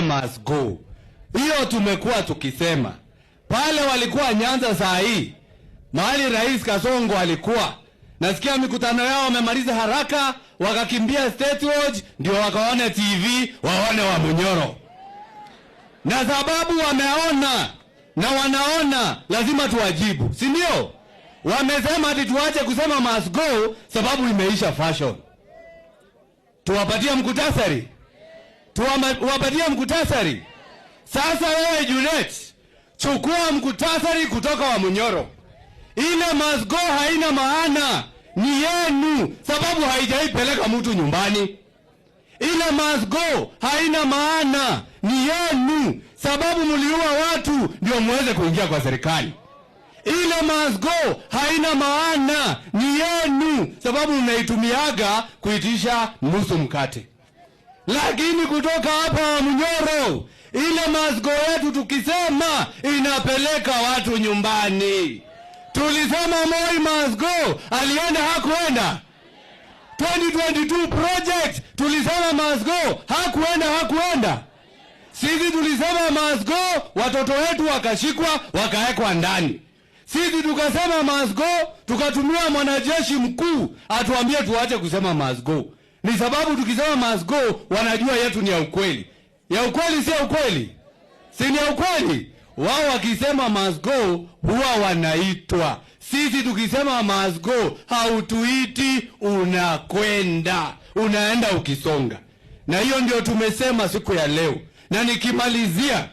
Ile must go hiyo tumekuwa tukisema pale, walikuwa Nyanza saa hii mahali Rais Kasongo alikuwa, nasikia mikutano yao wamemaliza haraka, wakakimbia State Lodge ndio wakaone TV waone Wamunyoro, na sababu wameona na wanaona lazima tuwajibu, si ndio? Wamesema ati tuache kusema must go sababu imeisha fashion. Tuwapatie mkutasari, tuwapatie mkutasari. Sasa wewe Junet, chukua mkutasari kutoka Wamunyoro. Ile must go haina maana, ni yenu, sababu haijaipeleka mtu nyumbani. Ile must go haina maana, ni yenu, sababu mliua watu ndio muweze kuingia kwa serikali. Ile must go haina maana, ni yenu, sababu mnaitumiaga kuitisha nusu mkate. Lakini kutoka hapa Wamunyoro, ile must go yetu tukisema inapeleka watu nyumbani. Tulisema Moi must go, alienda hakuenda? 2022 project tulisema must go, hakuenda hakuenda? Sisi tulisema must go, watoto wetu wakashikwa wakawekwa ndani. Sisi tukasema must go, tukatumia mwanajeshi mkuu atuambie tuache kusema must go. Ni sababu tukisema must go wanajua yetu ni ya ukweli. Ya ukweli si ya ukweli? Si ni ya ukweli? Wao wakisema must go huwa wanaitwa. Sisi tukisema must go hautuiti, unakwenda, unaenda ukisonga. Na hiyo ndio tumesema siku ya leo, na nikimalizia